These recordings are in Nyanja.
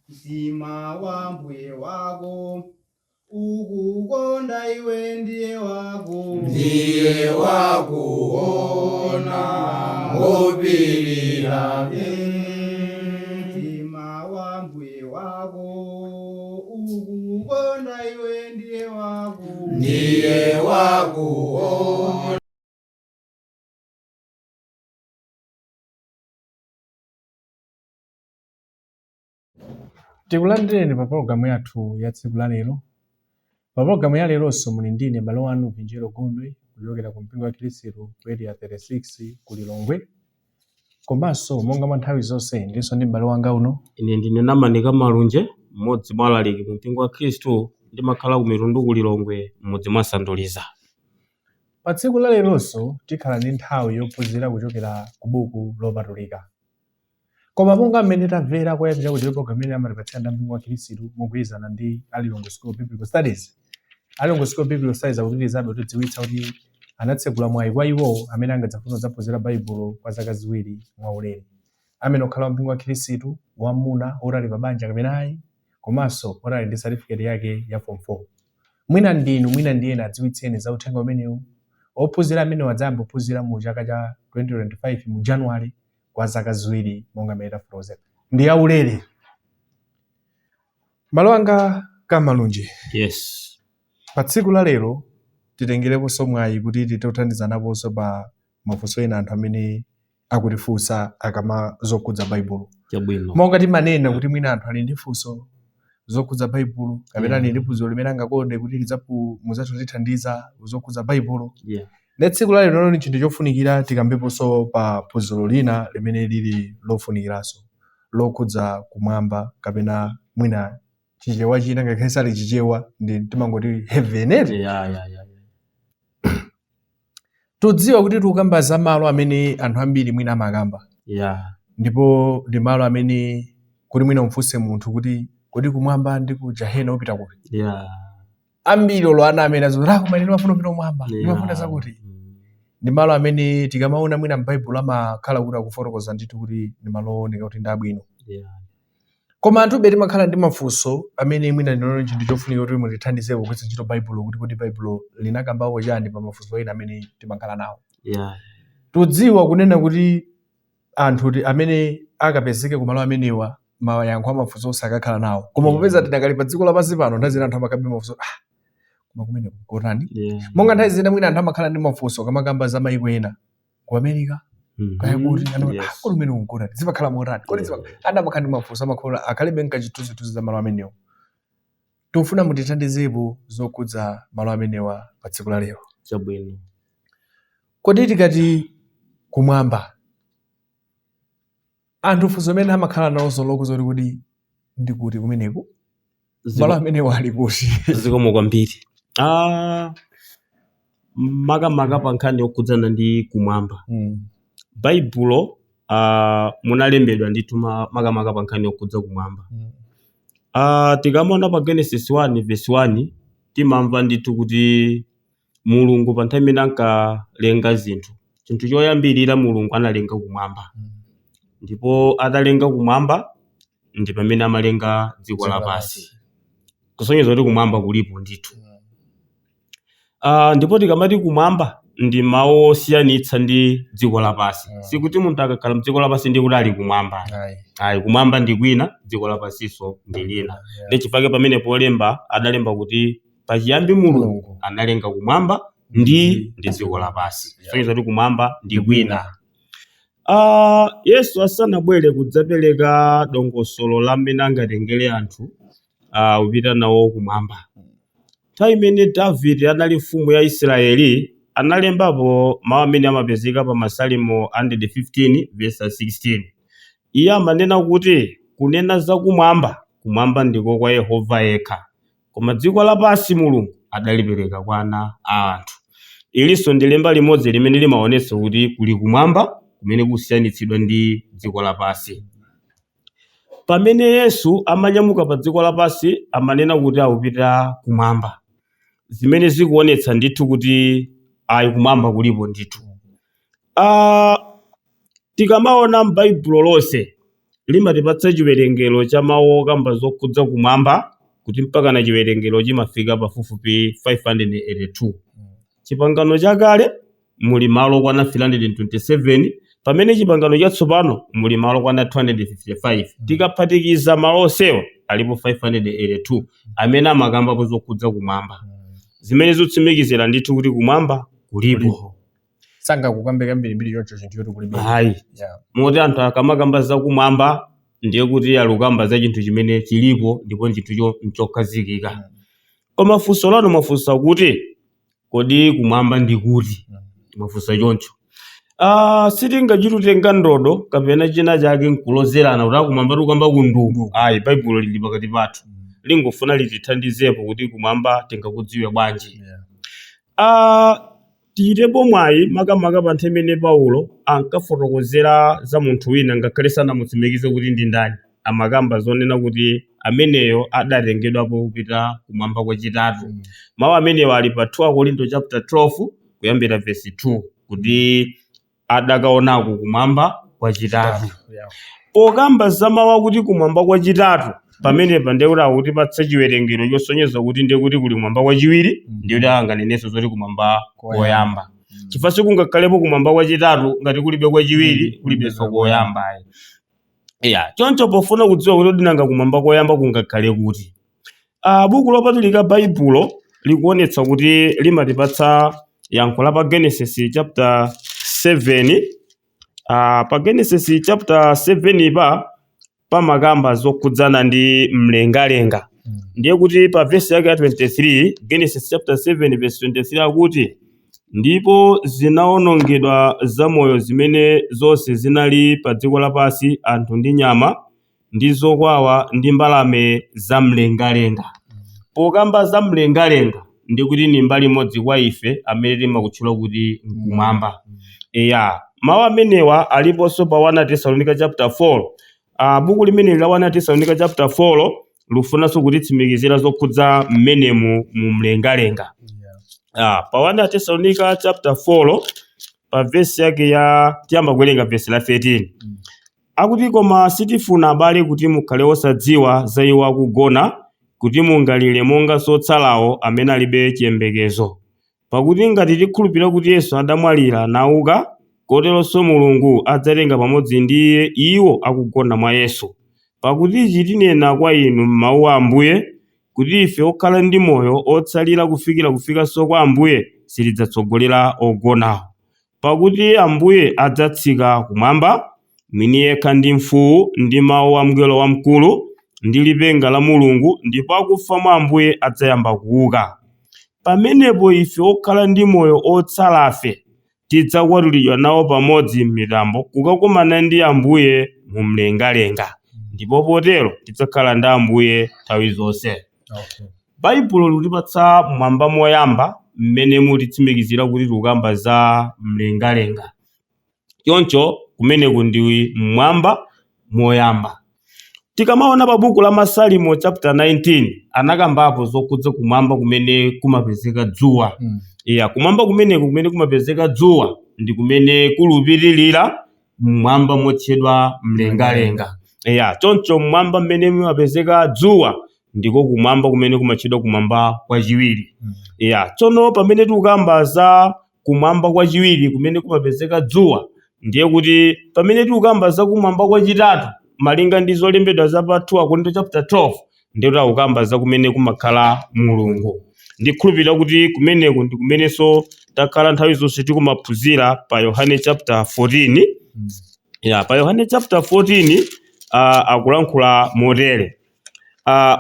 Mtima wa mbuye wako ukukonda iwe ndiye wako Ndiye wakuona ngopirira. Mtima wa mbuye wako ukukonda iwe ndiye wako Ndiye wakuona. Tikulandireni pa pologalamu yathu ya tsiku la lero. Pa pologalamu ya leronso muli ndine m'bale wanu Vinjero Gondwe kuchokera ku mpingo wa Khristu ku Area 36 ku Lilongwe. Komanso monga mwa nthawi zonse ndinso ndi m'bale wanga uno. Ine ndine Namanika Malunje, mmodzi mwa alaliki mu mpingo wa Khristu, ndimakhala ku Mitundu ku Lilongwe, m'mudzi mwa Sanduliza. Pa tsiku la leronso tikhala ndi nthawi yophunzira kuchokera ku buku lopatulika. Koma monga mmene tamvera koyambira kuti program imene amatipatsira ndi mpingo wa Khristu mogwirizana ndi a Lilongwe School of Biblical Studies. A Lilongwe School of Biblical Studies akupitirizabe kutidziwitsa kuti anatsegula mwayi kwa iwo amene angadzafuna kudzaphunzira Baibulo kwa zaka 2 mwaulere. Amene okhala wa mpingo wa Khristu, wamuna, oti ali pa banja kapena ayi, komanso oti ali ndi certificate yake ya form 4. Mwina ndinu, mwina ndi ena adziwitseni za uthenga umenewu. Ophunzira amenewa adzayamba kuphunzira mu chaka cha 2025 mu January kwa zaka 2 monga mmene tafotokozera. Ndi yaulere. M'bale wanga Kamalunje. Yes. Pa tsiku la lero titengereponso mwayi kuti tithe kuthandizanaponso pa mafunso ena anthu amene akutifunsa akama zokhudza Baibulo. Chabwino. Monga timanena kuti mwina anthu ali ndi funso zokhudza Baibulo kapena ali ndi phunziro limene angakonde kuti mudzathe kutithandiza zokhudza Baibulo. Ndi tsiku la lero ni chinthu chofunikira tikambeponso pa phunziro lina limene lili lofunikiranso lokhudza kumwamba kapena mwina Chichewa china ngakhale sali Chichewa ndi timangoti heaven eti. Yeah. Tudziwa kuti tikukamba za malo amene anthu ambiri mwina amakamba. Ndipo ndi malo amene kuti mwina umfunse munthu kuti kodi kumwamba ndi ku jahena upita kuti? Ambiri olo ana amene azoti ah koma ine ndimafuna kupita kumwamba, ndimafuna zakuti. Ndi malo amene tikamaona mwina m'Baibulo amakhala kuti akufotokoza ndithu kuti ndi malo ooneka kuti ndi abwino. Koma anthube timakhala ndi mafunso amene mwina ndinono chinthu chofunika kuti mutithandize kugwiritsa ntchito Baibulo kuti kodi Baibulo linakambapo chani pa mafunso ena amene timakhala nawo. Tudziwa kunena kuti anthu amene akapezeke kumalo amenewa mayankho a mafunso onse akakhala nawo. Koma popeza tidakali pa dziko lapansi pano nthawi zina anthu amakhala ndi mafunso ah koma kumeneko kotani? Monga nthawi zina mwina anthu amakhala ndi mafunso kamakamba za mayiko ena ku America kaya kuti anthu ah kodi kumene kukotani zimakhala motani kodi anthu amakhala ndi mafunso amakhala akhalibe nkachithunzithunzi za malo amenewo. Tikufuna mutithandizepo zokhudza malo amenewa pa tsiku la lero. Chabwino. Kodi tikati kumwamba anthu funso limene amakhala nawonso lokhudza kuti kodi ndi kuti kumeneku malo amenewa ali kuti? Zikomo kwambiri. Makamaka pa nkhani yokhudzana ndi kumwamba. Baibulo munalembedwa ndithu makamaka pa nkhani yokhudza kumwamba. Tikamaona pa Genesis 1 verse 1 timamva ndithu kuti Mulungu pa nthawi imene ankalenga zinthu, chinthu choyambirira Mulungu analenga kumwamba. Ndipo atalenga kumwamba ndi pamene amalenga dziko lapansi. Kusonyeza kuti kumwamba kulipo ndithu. Ndipo tikamati kumwamba ndi mawu osiyanitsa ndi dziko lapansi. Sikuti munthu akakhala mdziko lapansi ndiye kuti ali kumwamba. Ayi. Ayi, kumwamba ndi kwina, dziko lapansinso ndi lina. Ndi chifukwa pamene polemba adalemba kuti pachiyambi Mulungu analenga kumwamba ndi dziko lapansi. Kusonyeza kuti kumwamba ndi kwina. Yesu asanabwere kudzapereka dongosolo la mmene angatengere anthu kupita nawo kumwamba. Nthawi imene Davide anali mfumu ya Israeli analembapo mawu amene amapezeka pa Masalimo 115 verse 16. Iye amanena kuti kunena za kumwamba, kumwamba ndiko kwa Yehova yekha, koma dziko lapansi Mulungu adalipereka kwa ana a anthu. Ilinso ndi lemba limodzi limene limaonetsa kuti kuli kumwamba kumene kusiyanitsidwa ndi dziko lapansi. Pamene Yesu amanyamuka pa dziko lapansi amanena kuti akupita kumwamba, zimene zikuonetsa ndithu kuti ayi kumwamba kulipo ndithu. Tikamaona m'Baibulo lonse Limatipatsa chiwerengero cha mawu okamba zokhudza kumwamba kuti mpakana chiwerengero chimafika pafupifupi 582. Chipangano chakale muli malo okwana 327, pamene chipangano chatsopano muli malo okwana 255. Tikaphatikiza malo onsewa alipo 582 amene amakambapo zokhudza kumwamba, zimene zikutsimikizira ndithu kuti kumwamba kulipo. Sangakukambe kambirimbiri choncho chinthu choti kulibe. Ayi. Moti anthu akamakamba zakumwamba ndiye kuti alukamba za chinthu chimene chilipo ndipo chinthucho nchokhazikika. Koma funso lanu mwafunsa kuti kodi kumwamba ndi kuti? Mwafunsa choncho. Sitingachitutenga ndodo kapena china chake nkulozerana kuti akumwamba tikukamba kunduku. Ayi, Baibulo lili pakati pathu, lingofuna litithandizepo kuti kumwamba tingakudziwe bwanji. Tichitepo mwayi makamaka pa nthawi imene Paulo ankafotokozera za munthu wina, ngakhale sanamutsimikize kuti ndi ndani, amakamba zonena kuti ameneyo adatengedwapo kupita kumwamba kwachitatu. Mawu amenewo ali pa 2 Korinto chapter 12 kuyambira verse 2, kuti adakaonako kumwamba kwachitatu. Pokamba za mawu akuti kumwamba kwachitatu pamenepa, ndiye kuti akutipatsa chiwerengero chosonyeza kuti ndiye kuti kuli kumwamba kwachiwiri, ndiye kuti anganenenso zoti kumwamba koyamba, chifukwa sikungakhalepo kumwamba kwachitatu ngati kulibe kwachiwiri, kulibenso koyamba ayi. Yeah, choncho pofuna kudziwa kuti kodi nanga kumwamba koyamba kungakhale kuti, buku lopatulika Baibulo likuonetsa kuti limatipatsa yankho la pa Genesis chapter 7. Pa Genesis chapter 7 pa pamakamba zokhudzana ndi mlengalenga. Ndiye kuti pa vesi yake ya 23, Genesis chapter 7 verse 23, akuti, "Ndipo zinawonongedwa zamoyo zimene zonse zinali pa dziko lapansi, anthu ndi nyama ndi zokwawa ndi mbalame zamlengalenga." Pokamba zamlengalenga ndi kuti ni mbali imodzi kwa ife amene timakutchula kuti nkumwamba. Eya, mawu amenewa aliponso pa 1 Tesalonika chapter 4. Buku limeneli la 1 Tesalonika chapter 4 lufunanso kutitsimikizira zokhudza mmenemu mu mlengalenga. Pa 1 Tesalonika chapter 4 pa vesi yake ya, tiyamba kuwerenga vesi la 13. Akuti, "Koma sitifuna, abale, kuti mukhale osadziwa za iwo akugona, kuti mungalire monga otsalawo amene alibe chiyembekezo. Pakuti ngati tikhulupirira kuti Yesu adamwalira nauka, koteronso Mulungu adzatenga pamodzi ndi iye iwo akugona mwa Yesu. Pakuti ichi tinena kwa inu m'mawu a Ambuye, kuti ife okhala ndi moyo otsalira kufikira kufikanso kwa Ambuye sitidzatsogolera ogonawo. Pakuti Ambuye adzatsika kumwamba mwini yekha ndi mfuwu ndi mawu a mngelo wamkulu ndi lipenga la Mulungu, ndipo akufa mwa Ambuye adzayamba kuuka. Pamenepo ife okhala ndi moyo otsalafe tidzakwatulidwa nawo pamodzi m'mitambo kukakumana ndi Ambuye mu mlengalenga, ndipo potero tidzakhala ndi Ambuye nthawi zonse." Baibulo likutipatsa mwamba moyamba mmene mutitsimikizira kuti tikukamba za mlengalenga. Choncho kumeneku ndi mmwamba moyamba. Tikamaona pa buku la Masalimo chapter 19, anakambapo zokhudza kumwamba kumene kumapezeka dzuwa. Iya, kumwamba kumeneku kumene kumapezeka dzuwa ndi kumene kulupitirira mmwamba motchedwa mlengalenga. Iya, choncho mmwamba mmene mumapezeka dzuwa ndiko kumwamba kumene kumatchedwa kumwamba kwachiwiri. Iya, tsono pamene tikukamba za kumwamba kwachiwiri kumene kumapezeka dzuwa, ndiye kuti pamene tikukamba za kumwamba kwachitatu, malinga ndi zolembedwa za pa 2 Akorinto chapter 12, ndiye kuti akukamba za kumene kumakhala Mulungu. Ndikhulupirira kuti kumeneku ndi kumenenso takhala nthawi zonse tikumaphunzira pa Yohane chapter 14. Ya, pa Yohane chapter 14 akulankhula motere: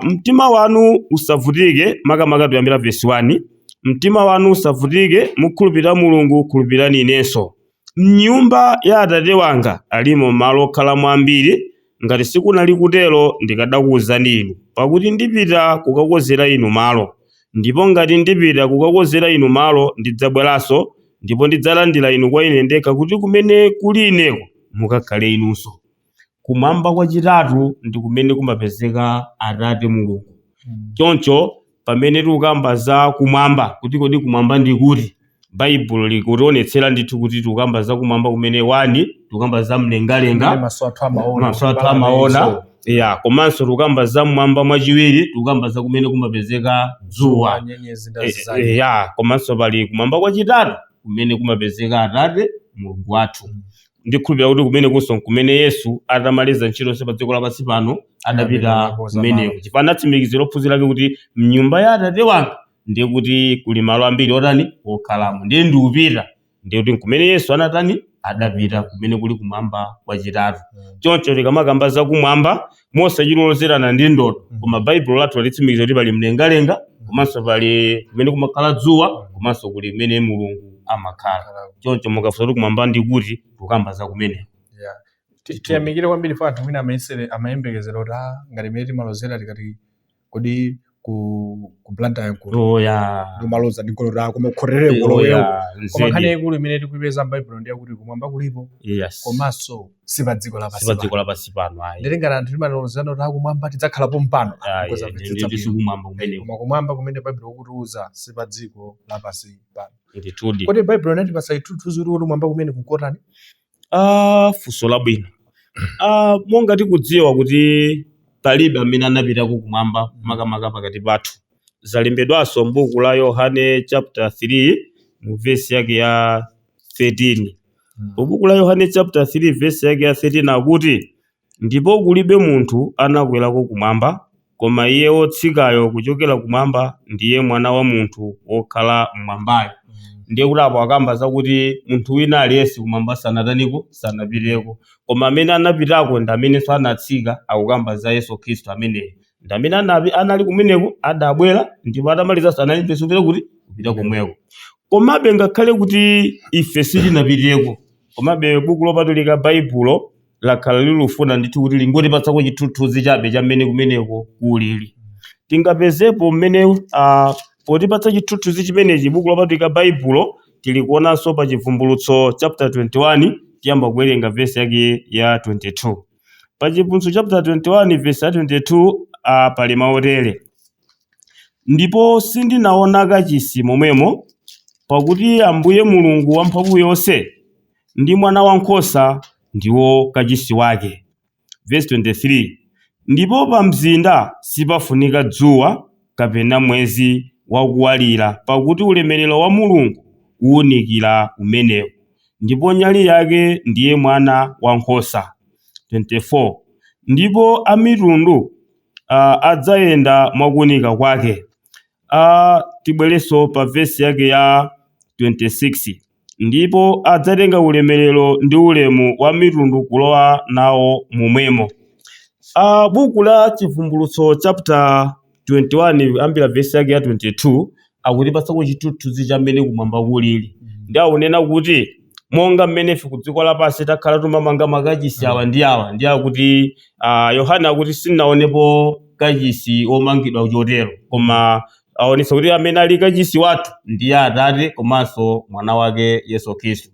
"Mtima wanu usavutike." Makamaka tuyambira verse 1. "Mtima wanu usavutike, mukhulupirira Mulungu, khulupirirani inenso. Mnyumba ya Atate wanga alimo malo okhalamo ambiri. Ngati sikunali kutero, ndikadakuwuzani inu, pakuti ndipita kukakonzera inu malo. Ndipo ngati ndipita kukakonzera inu malo, ndidzabweranso, ndipo ndidzalandira inu kwa ine ndekha, kuti kumene kuli ineko mukakhale inunso." Kumwamba kwachitatu ndi kumene kumapezeka Atate Mulungu. Choncho pamene tikukamba za kumwamba, kuti kodi kumwamba ndi kuti, Baibulo likutionetsera ndithu kuti tikukamba za kumwamba kumene wani, tikukamba za mlengalenga, Kumene maso athu amaona, maso athu amaona, ya, komanso tikukamba za mmwamba mwachiwiri, tikukamba za kumene kumapezeka dzuwa, nyenyezi ndi zake. Ya, komanso pali kumwamba kwachitatu kumene kumapezeka Atate Mulungu wathu. Ndikhulupirira kuti kumene kunso kumene Yesu atamaliza ntchito yonse pa dziko lapansi pano adapita Adapita kukoza kumeneko, malo. chifukwa anatsimikizira ophunzira ake kuti mnyumba ya Atate wanga ndiye kuti kuli malo ambiri otani okhalamo, ndiye ndikupita. Ndiye kuti kumene Yesu anatani adapita kumene kuli kumwamba kwachitatu. Choncho tikamakamba za kumwamba mosachilozerana ndi ndodo, koma Baibulo lathu latitsimikiza kuti pali mlengalenga, komanso pali kumene kumakhala dzuwa, komanso kuli kumene Mulungu amakhala. Choncho mukafunsa kuti kumwamba ndi kuti, tikukamba za kumeneko. Yeah. Tiyamikire kwambiri fa anthu mwina amayembekezera kuti ngati imene timalozera tikati kodi ku Blantyre ku Oya. ndimaloza ndi golo lako koma ukhoterere kulowewo. Oya, Koma nkhani nzedi. yayikulu imene tikuyipeza m'Baibulo ndiye kuti kumwamba kulipo, komanso si pa dziko lapansi Si pa dziko pano. lapansi pano, ayi. Ndili ngati anthu timalozana kuti akumwamba tidzakhalapo mpano. Ayi, Because amvetsetsa ndi bwino. sikumwamba kumeneko. Koma kumwamba kumene Baibulo kukutiuza si pa dziko lapansi pano. Ndithudi. Kodi Baibulo inatipatsa chithunzithunzi kuti kumwamba kumene kukotani? Funso labwino. Monga tikudziwa kuti palibe amene anapitako kumwamba makamaka pakati pathu. Zalembedwanso m'buku la Yohane chapter 3 mu vesi yake ya 13. Mu buku la Yohane chapter 3 vesi yake ya 13 akuti, ndipo kulibe munthu anakwerako kumwamba, koma iye wotsikayo kuchokera kumwamba ndiye Mwana wa munthu wokhala mmwambayo. Ndiye kuti apo akamba zakuti munthu wina aliyense kumwamba sanataniko, sanapiteko, koma amene anapitako ndi amenenso anatsika. Akukamba za Yesu Khristu ameneyo, ndi amene anali kumeneko, adabwera, ndipo atamalizanso analimbenso kupita kuti kupita komweko. Komabe ngakhale kuti ife sitinapiteko, komabe buku lopatulika Baibulo lakhala lilufuna ndithu kuti lingotipatsako chithunzithunzi chabe cha mmene kumeneko kulili. Tingapezepo mmene potipatsa chithunzithunzi chimenechi buku lopatulika Baibulo, tili kuonanso pa Chivumbulutso chapter 21, tiyamba kuwerenga vesi yake ya 22. Pa Chivumbulutso chapter 21 vesi ya 22 pali mawu otere: ndipo sindinaona kachisi momwemo, pakuti Ambuye Mulungu wamphamvu yonse ndi Mwana Wankhosa ndiwo kachisi wake. Verse 23: ndipo pa mzinda sipafunika dzuwa kapena mwezi wakuwalira, pakuti ulemerero wa Mulungu uwunikira umenewo, ndipo nyali yake ndiye Mwana Wankhosa. 24 ndipo amitundu adzayenda mwakuwunika kwake. Tibwerenso pa vesi yake ya 26: ndipo adzatenga ulemerero ndi ulemu wa mitundu kulowa nawo momwemo. Buku la Chivumbulutso chapter 21 ambira vesi yake ya 22 akutipatsako chithunzithunzi cha mmene kumwamba kulili, ndi akunena kuti monga mmene ife ku dziko lapansi takhala tumamanga makachisi awa ndi awa ndi akuti, Yohane akuti sindinaonepo kachisi womangidwa chotero, koma aonetsa kuti amene ali kachisi wathu ndiye Atate komanso Mwana wake Yesu Khristu.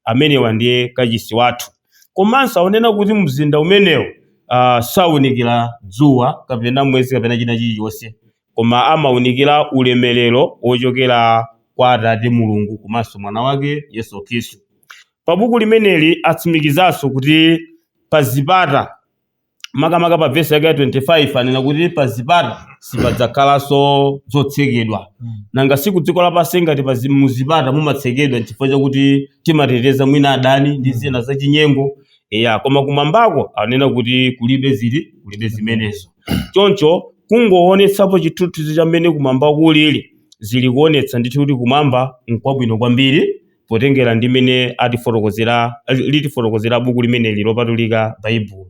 Amenewa ndiye kachisi wathu. Komanso akunena kuti mzinda umenewo sawunikira dzuwa kapena mwezi kapena china chilichonse, koma amawunikira ulemerero wochokera kwa Atate Mulungu komanso Mwana wake Yesu Khristu. Pa buku limeneli atsimikizanso kuti pa zipata, makamaka pa vesi yake ya 25, anena kuti pa zipata sipadzakhalanso zotsekedwa. Nanga siku dziko lapansi ngati pa muzipata mumatsekedwa chifukwa chakuti timateteza mwina adani ndi zina zachinyengo, eya, koma kumwambako anena kuti kulibe zili kulibe zimenezo. Choncho kungoonetsapo chithunzithunzi cha mmene kumwamba kulili, zili kuonetsa ndithu kuti kumwamba nkwabwino kwambiri, potengera ndi mmene atifotokozera, litifotokozera buku limeneli lopatulika Baibulo.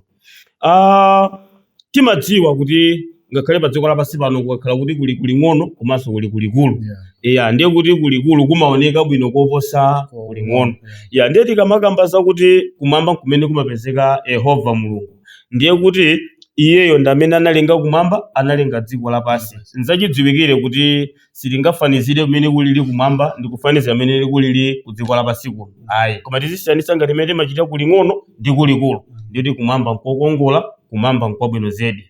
Timadziwa kuti ngakhale pa dziko lapansi pano kukakhala kuti kuli kuling'ono komanso kuli kulikulu, iya, ndiye kuti kulikulu kumaoneka bwino koposa kuling'ono. Ya, ndiye tikamakamba zakuti kumwamba kumene kumapezeka Yehova Mulungu, ndiye kuti iyeyo ndi amene analenga kumwamba, analenga dziko lapansi. Nzachidziwikire kuti sitingafanizire kumene kulili kumwamba ndi kufanizira kumene kulili ku dziko lapansi kuno, ayi, koma tizisiyanitsa ngati mmene timachita kuling'ono ndi kulikulu. Ndikuti kumwamba nkokongola, kumwamba nkwabwino zedi,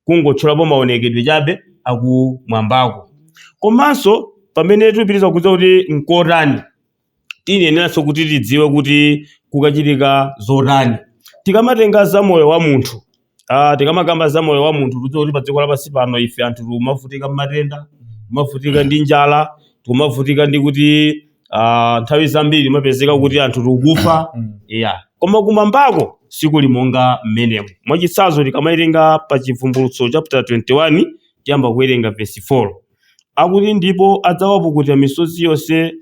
kungotchulapo maonekedwe chabe akumwambako. Komanso pamene tikupitiriza kudziwa kuti nkotani Tiyeneranso kuti tidziwe kuti kukachitika zotani. Tikamatenga za moyo wa munthu, tikamakamba za moyo wa munthu, tidziwe kuti pa dziko lapansi pano ife anthu timavutika mmatenda, timavutika ndi njala, timavutika ndi kuti nthawi zambiri imapezeka kuti anthu tikufa. Yeah. Koma kumwambako sikuli monga mmenemo. Mwachitsanzo, tikamawerenga pa Chivumbulutso chapter 21, tiyamba kuwerenga verse 4, akuti, "Ndipo adzawapukuta misozi yonse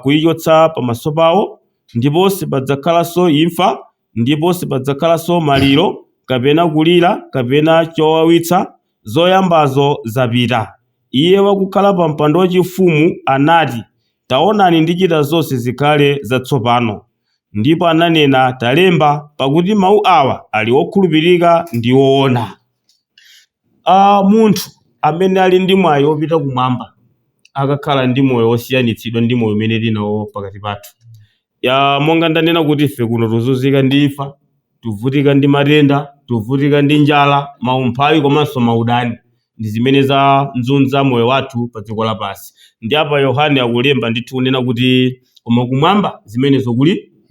kuyichotsa pamaso pawo, ndipo sipadzakhalanso imfa, ndipo sipadzakhalanso maliro, kapena kulira, kapena chowawitsa; zoyambazo zapita." Iye wakukhala pa mpando wachifumu anati, "Taonani, ndichita zonse zikhale zatsopano." Ndipo ananena, "Talemba, pakuti mawu awa ali okhulupirika ndi woona." Munthu amene ali ndi mwayi wopita kumwamba akakhala ndi moyo wosiyanitsidwa ndi moyo umene tinawo pakati pathu. Ya, monga ndanena kuti ife kuno tuzunzika ndi imfa, tuvutika ndi matenda, tuvutika ndi njala, maumphawi komanso maudani, ndi zimene zanzunza moyo wathu pa dziko lapansi. Ndi apa Yohane akulemba ndithu kunena kuti koma kumwamba zimenezo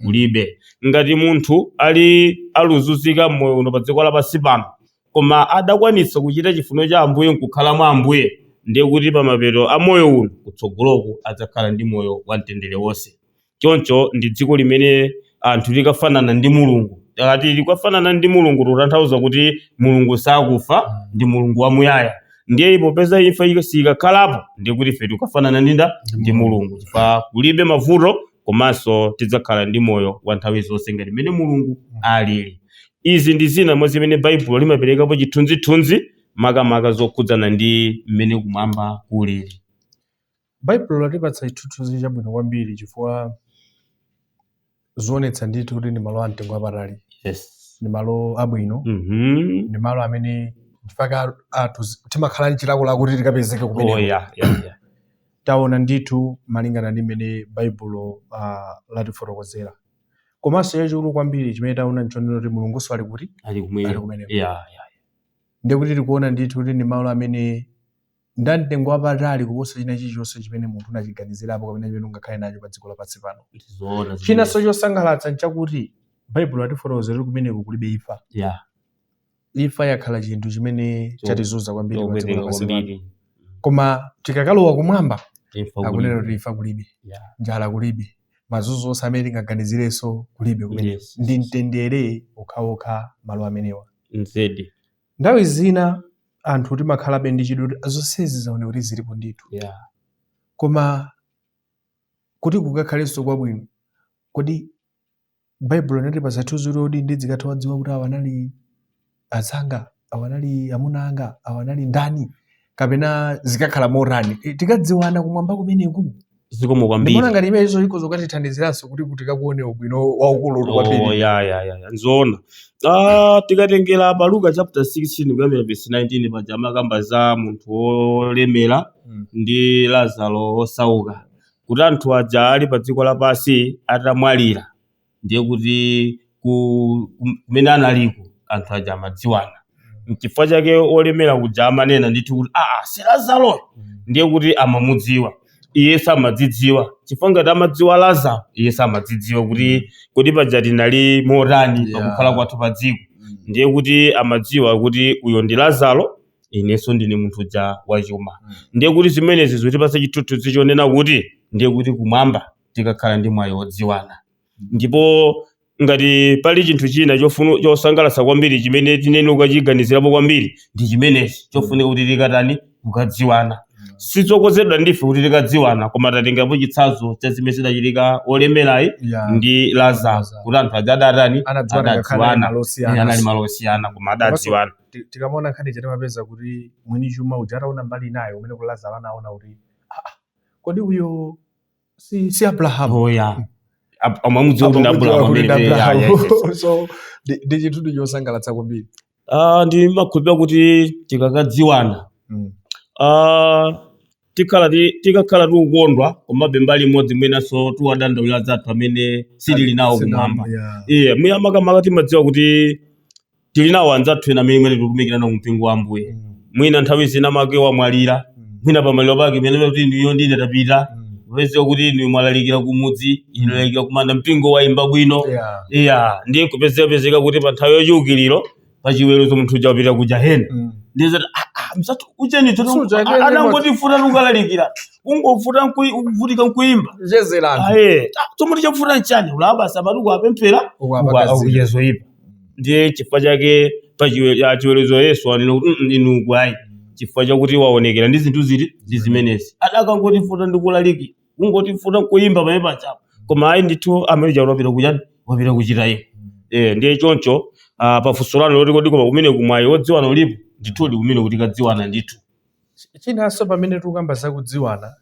kulibe. Ngati munthu ali aluzunzika moyo uno pa dziko lapansi pano, koma adakwanitsa kuchita chifuniro cha Ambuye nkukhala mwa Ambuye, ndiye kuti pamapeto a moyo uno kutsogoloku adzakhala ndi moyo wa mtendere wonse. Choncho ndi dziko limene anthu likafanana ndi Mulungu. Tikati likafanana ndi Mulungu, tikutanthauza kuti Mulungu sakufa, ndi Mulungu wamuyaya. Ndiye popeza imfa sikakhalapo, ndiye kuti ife tikafanana ndi Mulungu, chifukwa kulibe mavuto, komanso tidzakhala ndi moyo wa nthawi zonse ngati mmene Mulungu alili. Izi ndi zina mwa zimene Baibulo limaperekapo chithunzithunzi, makamaka zokhudzana ndi mmene kumwamba kulili. Baibulo latipatsa chithunzithunzi chabwino kwambiri, chifukwa zionetsa ndithu kuti ndi malo amtengo wapatali, ndi malo abwino, ndi malo amene chifukwa athu timakhala ndi chilakolako kuti tikapezeke kumeneko. Taona ndithu malingana ndi mmene Baibulo latifotokozera. Komanso chachikulu kwambiri chimene taona nchonena kuti Mulungunso ali kuti? Ali kumweko. Ali kumeneko. Yeah. Ndiye kuti tikuona ndithu kuti ndi malo amene ndamtengo wapatali kuposa china chilichonse chimene munthu unachiganizirapo kapena chimene ungakhale nacho pa dziko lapansi pano. Zoona. Chinanso chosangalatsa nchakuti Baibulo latifotokozera kuti kumeneko kulibe imfa. Imfa yakhala chinthu chimene chatizunza kwambiri pa dziko chopweteka lapansi pano. kwambiri. Koma tikakalowa kumwamba, imfa akunena kulibe. kuti imfa kulibe, njala kulibe, mazunzo onse amene tingaganizirenso kulibe kumeneko. Ndi mtendere okhaokha malo amenewa. Nzedi. Nthawi zina anthu timakhalabe ndi chidwi kuti zonsezi zaoneka kuti zilipo ndithu, koma kuti kukakhalenso kwabwino, kodi Baibulo linatipatsa chithunzi kuti ndizikatha wadziwa kuti awa anali azanga, awa anali amuna anga, awa anali ndani, kapena zikakhala motani? Tikadziwana kumwamba kumeneku? Zikomo kwambiri. Ndimaona ngati imenezo iko zokatithandiziranso kuti tikakuone ubwino waukulu kwambiri. Oh, ya, nzoona. Tikatengera pa Luka chapter 16 kuyambira verse 19, paja amakamba za munthu wolemera ndi Lazaro wosauka, kuti anthu aja ali pa dziko lapansi atamwalira, ndiye kuti kumene analiko anthu aja amadziwana. Nchifukwa chake olemera kuja amanena ndithu kuti, "Aa, si Lazaro?" Ndiye kuti amamudziwa, iye samadzidziwa, chifukwa ngati amadziwa Lazaro, iye samadzidziwa kuti kodi paja tinali motani pakukhala kwathu pa dziko. Ndiye kuti amadziwa kuti uyo ndi Lazaro, inenso ndine munthu uja wachuma. Ndiye kuti zimenezi zikutipatsa chithunzithunzi chonena kuti ndiye kuti kumwamba tikakhala ndi mwayi wodziwana. Ndipo ngati pali chinthu china chosangalatsa kwambiri chimene tinene ukachiganizirapo kwambiri, ndi chimenechi chofunika kuti tikatani? Kukadziwana. Sizokonzedwa ndife kuti tikadziwana, koma tatengapo chitsanzo cha zimene zidachitika olemerayi ndi Lazaro, Lazaro. kuti anthu aja adatani? Anadziwana ngakhale Adadziwana. malo osiyana. Anali malo osiyana, koma adadziwana. Tikamaona nkhani ija, timapeza kuti mwini chuma uja ataona mbali inayo umene ku Lazaro, anaona kuti, "Ah, kodi uyo si Abrahamu?" Oh, yeah. Amamudziwa kuti ndi Amamudziwa Abrahamu kuti ndi amene. Abrahamu. Yes. So ndi chinthu chosangalatsa kwambiri. Ndimakhulupirira kuti tikakadziwana, tikakhala tikukondwa, komabe mbali imodzi mwenanso tiwadandaulira zathu amene sitili nawo kumwamba. Iye mwina makamaka timadziwa kuti tili nawo anzathu ena amene mwene tikutumikira nawo mpingo wa Ambuye. Mwina nthawi zina make wamwalira, mwina pamaliro pake mene kuti ndiyo ndine tapita. Kupezeka kuti inu mwalalikira kumudzi, inu mwalalikira kumanda, mpingo wayimba bwino. Iya, ndiye kupezeka kuti pa nthawi yachiukiriro, pachiweruzo, munthu uja wapita ku jahena. Ndiye zati, ah, ah, msatu ucheni Suja kene. Anangotifuta tukalalikira, kungofuta kuvutika nkuimba. Kuchezera anthu. Aye, chomwe tichafuta nchani? Ulaba sabatu apemphera. Ukuapakazira. Zoyipa. Ndiye chifukwa chake pa chiweruzo Yesu anena kuti, inu kwayi," chifukwa chakuti waonekera ndi zinthu ziti? Ndi zimenezi. Adakangotifuta ndi kulalikira, kungotifuta nkuimba pamene pachapo, koma ayi ndithu, amene chakuti wapita kuchani? Wapita kuchita iye. Ndiye choncho, pafunso lanu loti kodi koma kumene kumwayi wodziwana ulipo, ndithudi kumene kuti kadziwana ndithu. Chinanso, pamene tikukamba zakudziwana,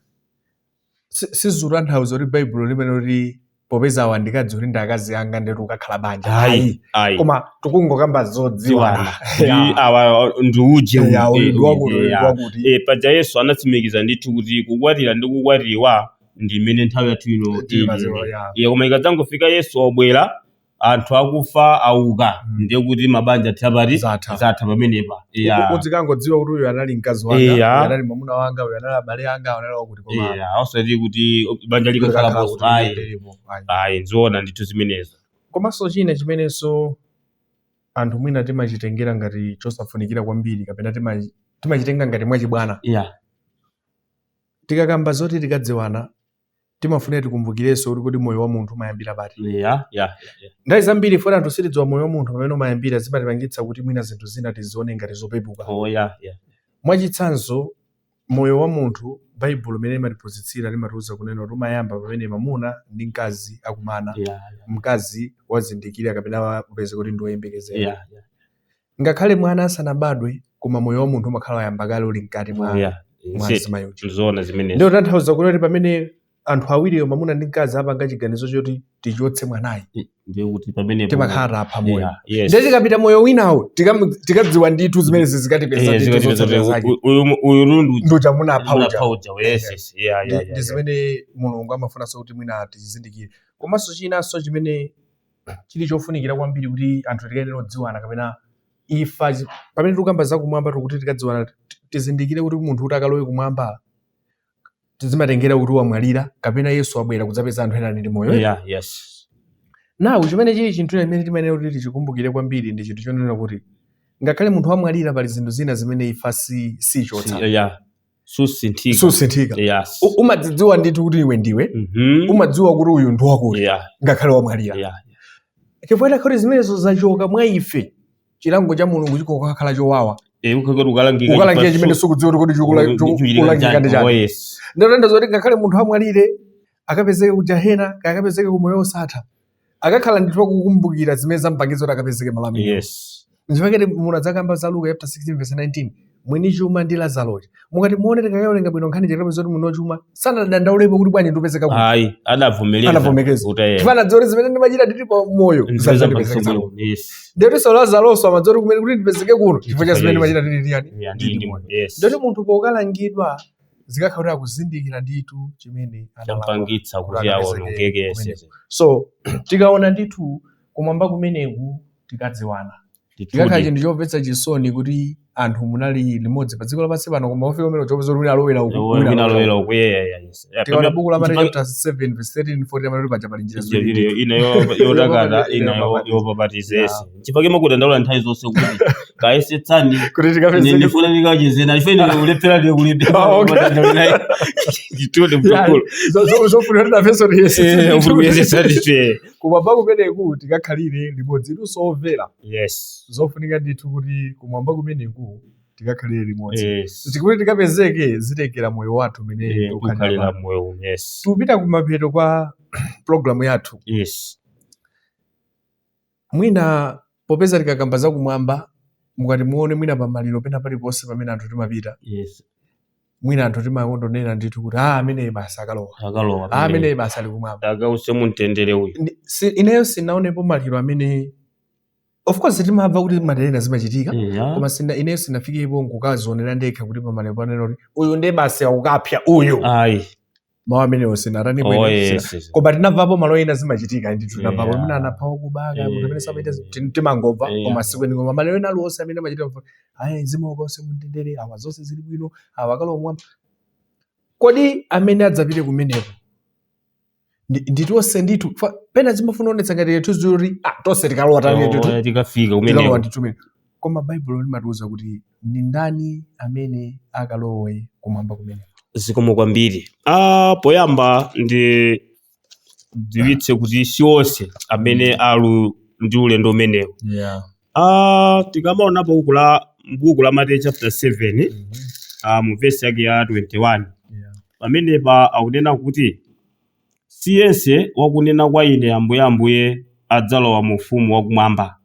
sizutanthauza kuti Baibulo limene kuti popeza awa ndikadzi kuti ndi akazi anga, ndetu ukakhala banja. Ayi, ayi. Koma tikungokamba zodziwana. Ndi awa ndi uje. Ya, uyu ndi wakuti, uyu ndi wakuti. Paja Yesu anatsimikiza ndithu kuti kukwatira ndi kukwatiwa ndi imene nthawi yathu ino Tili ili. maziko, ya. Iye, koma ikadzangofika Yesu wabwera, anthu akufa auka, ndiye kuti mabanja thapati. Zatha. Zatha pamenepa, ya. Udzikangodziwa kuti uyu anali mkazi wanga, uyu anali mwamuna wanga, uyu anali abale anga, uyu anali wakuti, koma Ya, osati kuti banja likakhala likakhalapo. kuti Ayi. lilipo, ayi. Ayi, nzoona ndithu zimenezo. Komanso china chimenenso anthu mwina timachitengera ngati chosafunikira kwambiri, kapena timachitenga ngati mwachibwana, tikakamba zoti tikadziwana, timafunika tikumbukirenso kuti kodi moyo wa munthu umayambira pati? Nthawi zambiri foti anthu sitidziwa moyo wa munthu pamene umayambira, zimatipangitsa kuti mwina zinthu zina tizione ngati zopepuka. Oh, ya. Mwachitsanzo, moyo wa munthu, Baibulo limene limatiphunzitsira limatiuza kunena kuti umayamba pamene mwamuna ndi mkazi akumana, mkazi wazindikira kapena wapeza kuti ndi woyembekezera. Ngakhale mwana asanabadwe, koma moyo wa munthu umakhala wayamba kale uli mkati mwa mwa mzimayi uja. Nzoona zimenezo. Ndiyo tanthauza kuti pamene anthu awiriyo, mwamuna ndi mkazi, apanga chiganizo choti tichotse mwanayi, Ndiye kuti pamenepo timakhala tapha moyo. Yeah, yes. Ndiye tikapita moyo winawo, tikadziwa ndithu zimene zikatipeza ndithu zikatipeza zotsatira kuti zake. uyu rundu. Nduja munapha uja. Munapha uja, yes, yeah. Ndi zimene Mulungu amafunanso kuti mwina tizindikire. Komanso chinanso chimene chili chofunikira kwambiri kuti anthu tikayenera kudziwana kapena ifa, pamene tikukamba zakumwamba, tikuti tikadziwana, tizindikire kuti munthu kuti akalowe kumwamba tizimatengera kuti wamwalira kapena Yesu wabwera kudzapeza anthu ena ali ndi moyo. Yeah, yes. Nawu chimene chili chinthu chimene timayenera kuti tichikumbukire kwambiri ndi chinthu chonena kuti ngakhale munthu wamwalira, pali zinthu zina zimene ifa sichotsa. Yeah, susinthika. Susinthika. Umadzidziwa ndithu kuti iwe ndiwe, umadziwa kuti uyu ndi wakuti, ngakhale wamwalira, chifukwa kuti zimenezo zachoka mwa ife, chilango cha Mulungu chikokakhala chowawa. Ukhakati ukalangika. Ukalangika chimene sukudziwa kuti kodi chikulangika ndi chani. Ndotenda zoti ngakhale munthu amwalire, akapezeke ku jahena, kaya akapezeke ku moyo osatha, akakhala ndithu akukumbukira zimene zampangiza kuti akapezeke malo amenewo. Nchifukwa munadzakamba za Luka chapter 16 verse 19, mwini chuma ndi Lazaro. Mukati muone, tikawerenga bwino nkhani, chakapeza kuti mwini wachuma sanadandaulepo kuti bwanji ndipezeka kuno. Ayi, adavomereza. Anavomereza. Kuti Chifukwa anadziwa kuti zimene ndimachita ndili pa moyo zadzandipezeka. Ndetinso Lazaronso amadziwa kuti kumene kuti ndipezeke kuno chifukwa cha zimene ndimachita ndili ndiyani? Ndili moyo. Ndoti munthu pokalangidwa, zikakhala kuti akuzindikira ndithu chimene analakwa champangitsa kuti kuti akapezeke awonongeke, yes. kumeneko. So tikaona ndithu kumwamba kumeneku tikadziwana, chikakhala chinthu chomvetsa chisoni kuti anthu munali limodzi pa dziko lapansi pano, koma ufika umene chopeza kuti wina alowera uku, wina wina alowera alowera uku. uku, yeah. Tikaona buku la Mateyu chapter 7 verse 13 14, amati paja pali njira ziwiri ndithu. Ina yotakata, Ina ina yopapatiza. yopapatiza, yes. Chifukwa makudandaula nthawi zonse kuti kayesetsani kuti tikapezeke. Ndifuna ndikachezena ife, ndikulephera, ndikulipira. Ah, okay. Ndithu, mtukulu. Zofuna kuti nafenso tiyesetse. Kuyesetsa ndithu. Kumwamba kumeneku tikakhalire limodzi, inunso omvera. Zofunika ndithu kuti kumwamba kumeneku tikakhalire limodzi. Tikuti tikapezeke, zitengera moyo wathu umene tikukhalira kukhalira pano. moyo, yes. Tikupita kumapeto kwa programu yathu. Mwina popeza tikakamba zakumwamba, mukati muone mwina pamaliro pena paliponse pamene anthu timapita, mwina anthu timakondonena ndithu kuti, "Ah, ameneyi basi akalowa." Akalowa. "Ah, ameneyi basi ali kumwamba." Akause mumtendere uyu. Ineyo sinaonepo maliro amene, of course timamva kuti materena zimachitika, koma ineyo sinafikepo nkukazionera ndekha kuti pamaliro panena kuti uyu ndiye basi akukapya uyu. Ayi. Mawu amenewo sinatani bwino, koma tinamvapo malo ena zimachitika ndithu, tinamvapo amene anapha wakubaka, munthu amene samaita timangomva, koma sikweni. Koma maliro ena aliwonse amene amachita, ayi, mzimu ukause mumtendere, awa zonse zili bwino, awa akalowa kumwamba. Kodi amene adzapite kumeneko ndi tonse ndithu? Pena zimafuna kuonetsa ngati tuzuri, ah, tonse tikalowa tani ndithu. Oh, tikafika tikalowa kumeneko. Ndithu kumene. Koma Baibulo limatiuza kuti ndi ndani amene akalowe kumwamba kumeneko? Zikomo kwambiri. Poyamba ndi dziwitse kuti si onse amene ali ndi ulendo umenewu. Tikamaona buku la Mateyu chapter 7, mu verse yake ya 21, pamenepa akunena kuti si yense wakunena kwa ine, "Ambuye, Ambuye," adzalowa mu ufumu wakumwamba,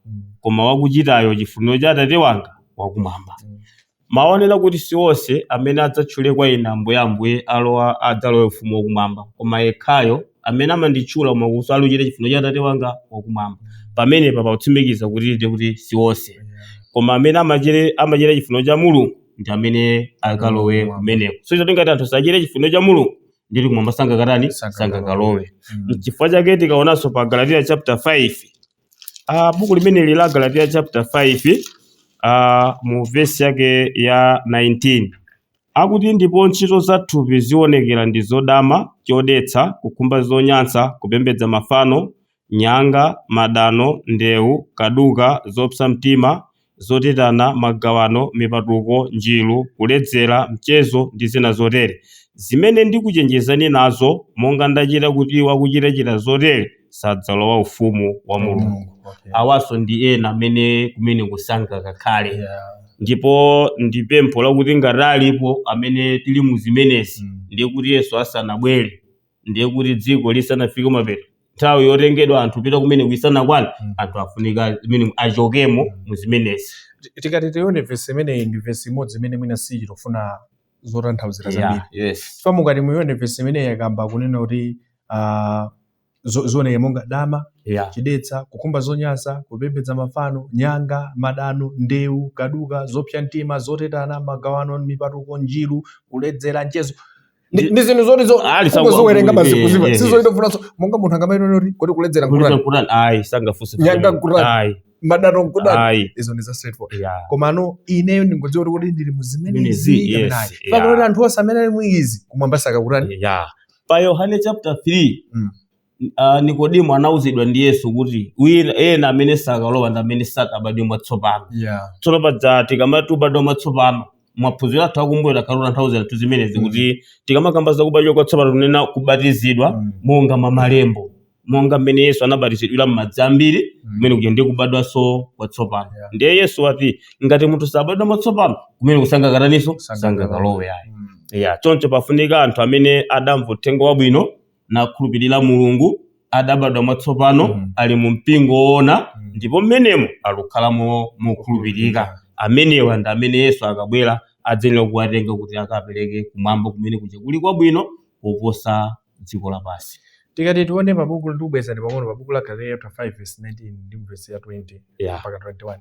koma wakuchitayo chifuniro cha Atate wanga wakumwamba. Maonera kuti si onse amene adzatchule kwa ine, "Ambuye, Ambuye," adzalowa ufumu wakumwamba, koma yekhayo amene amanditchula koma kuso aluchita chifuniro cha Atate wanga wakumwamba. Pamenepa pakutsimikiza kuti ndi kuti si onse, koma amene amachita chifuniro cha Mulungu ndi amene akalowe kumeneko. So icho tingati anthu sachite chifuniro cha Mulungu, nditi kumwamba sangakatani? Sangakalowe. Chifukwa chake tikaonanso pa Galatiya chapter 5, buku limeneli la Galatiya chapter 5, mu vesi yake ya 19, akuti, "Ndipo ntchito za thupi zionekera ndi zodama, chodetsa, kukhumba zonyansa, kupembedza mafano, nyanga, madano, ndewu, kaduka, zopsa mtima, zotetana, magawano, mipatuko, njiru, kuledzera, mchezo ndi zina zotere, zimene ndikuchenjezani nazo, monga ndachita, kuti wakuchitachita zotere sadzalowa ufumu wa Mulungu." Awaso ndi ena amene kumene kusangakakhale. Ndipo ndi pempho lakuti ngati alipo amene tili mu zimenezi, ndiye kuti Yesu asanabwere, ndiye kuti dziko lisanafike mapeto, nthawi yotengedwa anthu pita kumene kuisanakwana, anthu afunika zimene achokemo mu zimenezi. Tikati tione vesi imeneyi, ndi vesi imodzi imene mwina sichitofuna zotanthauzira zambiri. Chifukwa mukati muione vesi imeneyi, yakamba kunena kuti zioneke monga dama, chidetsa, kukhumba zonyansa, kupembedza mafano, nyanga, madano, ndewu, kaduka, zopsa mtima, zotetana, magawano, mipatuko, njiru, kuledzera, mchezo. Ndi zinthu zoti Ali kungoziwerenga basi kuziva. Sizoitofunanso monga munthu angamaitone kuti kodi kuledzera kuledzera nkutani? Nkutani? Ayi, sangafunse. Nyanga nkutani? Ayi. Madano nkutani? Ayi. Izo ndi za straightforward. Koma ano ineyo ndingodziwa kuti kodi ndili mu zimenezi Zimenezi, kapena yes, ayi. Pakuti anthu onse amene ali mu izi kumwamba sakakutani? Yeah. Pa Yohane chapter 3, Nikodimo anauzidwa ndi Yesu kuti wina ena amene sakalowa ndi amene sakabadwe mwatsopano. Tsono paja tikamati ubadwa mwatsopano, maphunziro athu akumbuyo takhalula nthawi zathu zimenezi, kuti tikamakamba za kubadwa kwatsopano tunena kubatizidwa monga mwa malembo, monga mmene Yesu anabatizidwira m'madzi ambiri, kumene kuja ndiye kubadwanso kwatsopano. Ndiye Yesu ati ngati munthu sabadwa mwatsopano, kumene kusangakataniso? Sangakalowe ayi. Ya, choncho pafunika anthu amene adamva uthenga wabwino, nakhulupirira Mulungu, adabadwa mwatsopano, ali mu mpingo woona, ndipo mmenemo alukhalamo mokhulupirika. Amenewa ndi amene Yesu akabwera adzenera kuwatenga kuti akapereke kumwamba, kumene kuja kuli kwabwino koposa dziko lapansi. Tikati tione pabuku, ndikubwezani pang'ono pabuku la Galatiya chapter 5 verse 19 ndi verse ya 20 mpaka 21,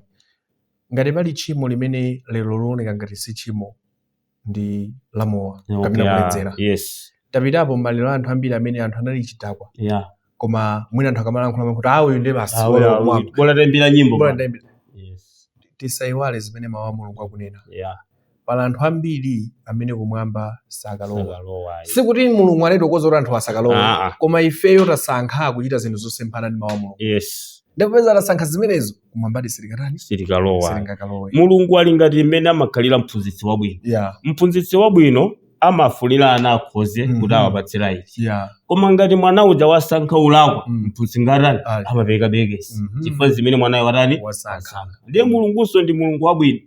ngati pali tchimo limene lero lioneka ngati si tchimo, ndi lamowa kapena kuledzera. Tapitapo m'maliro a anthu ambiri amene anthu anali chidakwa, koma mwina anthu akamalankhula kuti awu uyu ndiye basi walowa kumwamba. Bola taimbira nyimbo. Bola Bwana. ndayimbira. Tisayiwale zimene mawu a Mulungu akunena. Pali anthu ambiri amene kumwamba sakalowa. Sakalowa. Sikuti Mulungu anatikoza kuti anthu asakalowe, Ah, ah. koma ifeyo tasankha kuchita zinthu zosemphana ndi mawu a Mulungu. Ndapeza tasankha zimenezo, kumwambadi silikatani? Silikalowa. Silingakalowe. Mulungu ali ngati mmene amakhalira mphunzitsi wabwino. Mphunzitsi wabwino amafunira ana akhoze kuti awapatse right, koma ngati mwana uja wasankha ulakwa, mphunzitsi ngatani? Ayi. Amapereka bekesi, chifukwa zimene mwanayo watani? Wasankha. Wasankha. Ndiye Mulungunso ndi Mulungu wabwino,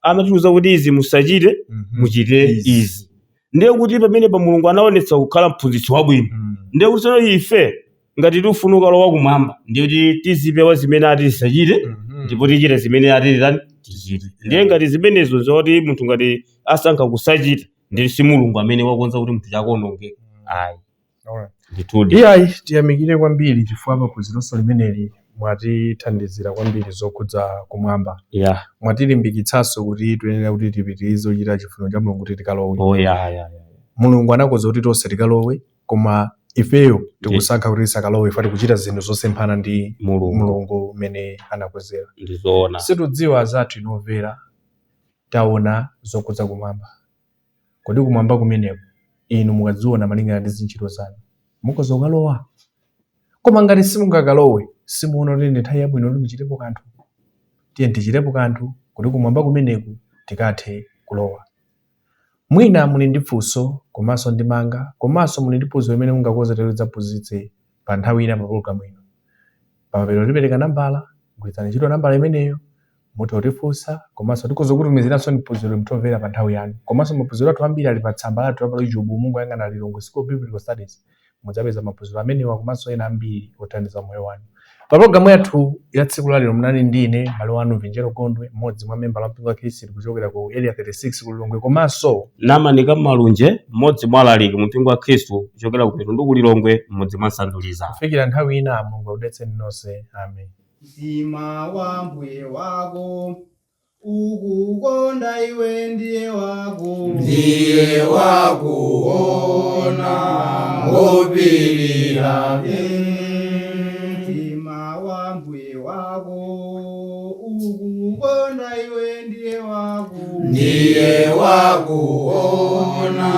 amatiuza kuti izi musachite, muchite Izi. izi. Ndiye kuti pamene pa Mulungu anaonetsa kukhala mphunzitsi wabwino. Ndiye kuti tsono ife ngati tifuna ukalowa kumwamba, ndiye kuti tizipewa zimene ati tisachite, ndipo tichite zimene ati titani? Tichite. Ndiye ngati zimenezo zoti munthu ngati asankha kusachita, ndiye si Mulungu amene wakonza kuti munthu chakuonongeka ayi. Alright. Ndithudi. Iyayi, tiyamikire kwambiri chifukwa paphunzironso limeneli mwatithandizira kwambiri zokhudza kumwamba. Mwatilimbikitsanso kuti tiyenera kuti tipitirize kuchita chifuniro cha Mulungu kuti tikalowe. Oh, yeah. Mulungu anakonza kuti tonse tikalowe, koma ifeyo tikusankha kuti tisakalowe ife tikuchita zinthu zosemphana ndi Mulungu. Mulungu umene anakonzera. Ndizoona. Situdziwa azathu inomvera, taona zokhudza kumwamba. Kodi kumwamba kumeneko Inu mukadziona malingana ndi zintchito zanu, mukhoza kukalowa. Koma ngati simungakalowe, simuona kuti ndi nthawi yabwino kuti muchitepo kanthu? Tiye tichitepo kanthu kuti kumwamba kumeneku tikathe kulowa. Mwina muli ndi funso komanso ndemanga, komanso muli ndi phunziro limene mungakonze kuti tidzaphunzitse pa nthawi ina pa pologalamu ino. Pamapeto tipereka nambala, gwiritsani ntchito nambala imeneyo, mutha kutifunsa komanso tikhoza kutumiziranso phunziro mtomvera pa nthawi yanu. Komanso maphunziro athu ambiri ali pa tsamba lathu la pa YouTube, mungoyang'ana Lilongwe School of Biblical Studies, mudzapeza maphunziro amenewa komanso ena ambiri othandiza moyo wanu. Pa pologalamu yathu ya tsiku la lero munali ndine m'bale wanu Vinjero Gondwe, mmodzi mwa membala wa mpingo wa Khristu kuchokera ku Area 36 ku Lilongwe, komanso Namanika Malunje, mmodzi mwa alaliki mu mpingo wa Khristu kuchokera ku Mitundu ku Lilongwe, mmudzi mwa Sanduliza. Kufikira nthawi ina, Mulungu akudalitseni nonse. Amen. Mtima wa mbuye wako ukukonda iwe ndiye wako. Ndiye wakuona ngopirira. Mtima wa mbuye wako ukukonda iwe ndiye wako. Ndiye wakuona.